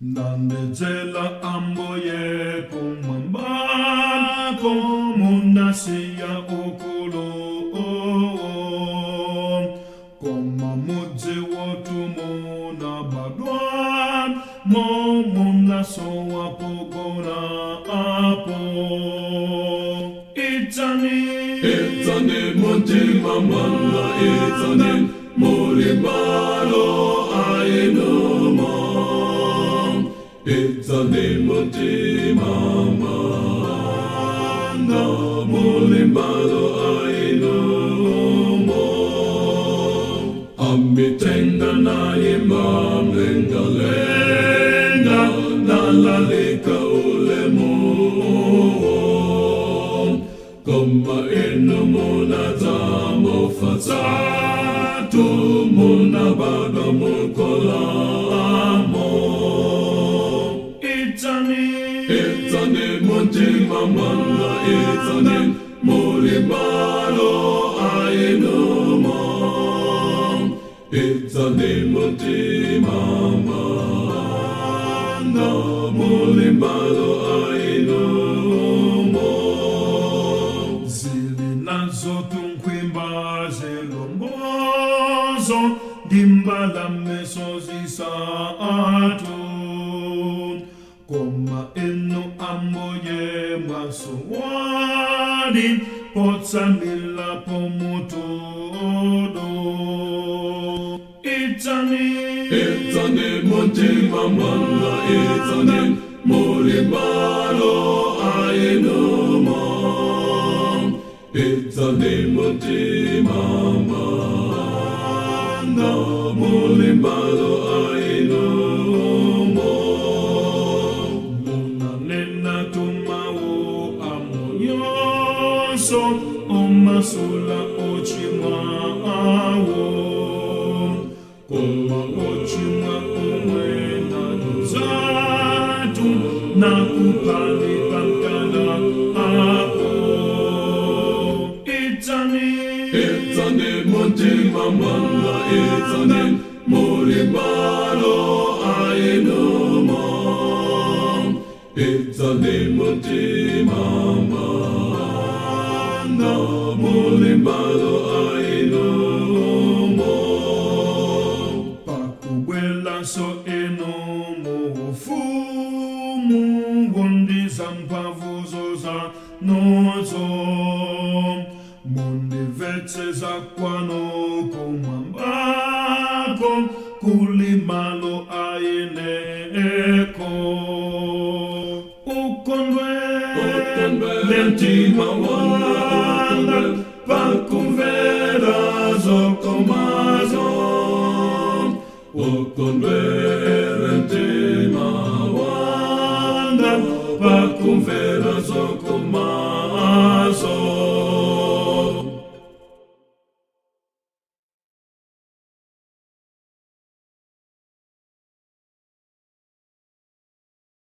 Nandedzela ambuye kumwambako munasiya ukulu, koma mudzi wotu munabadwa mo munasowa pogona apo. Idzani. Idzani mumtima mwanga, idzani, muli malo ainumo. Idzani mumtima mwanga, muli malo ainumo. Amithenga naimba mlengalenga, nalalika ulemu, koma inu munadza mofatsatu, munabadwa mukholamo. Idzani. Idzani mumtima mwanga, idzani, muli malo ainumo. Idzani mumtima mwanga, muli malo ainumo. Zili nazo tunkhwimba zilombozo ndi mbalameso zisatu, koma inu ambuye mwasowadi potsamila pomutudo. Idzani. Idzani mumtima mwanga, idzani, muli malo ainumo. Idzani mumtima mwanga, muli malo ainumo. Munanena tumawu amoyonso omasula ochimwawo, koma ochimwa omwe nadzatu nakuphani pamtanda apo. Idzani. Idzani mumtima mwanga, idzani, muli malo ainumo. Idzani mumtima mwanga, muli malo ainumo. Pakubwelanso inu muufumu wondiza mphamvuzo zanuzo, mundimvetse kwanu kumwambako kuli malo ayeneko. Ukondwe. Ukondwele mtima wanga, ukondwele pakumvera zokomazo. Ukondwele mtima wanga pakumvera zokomazo.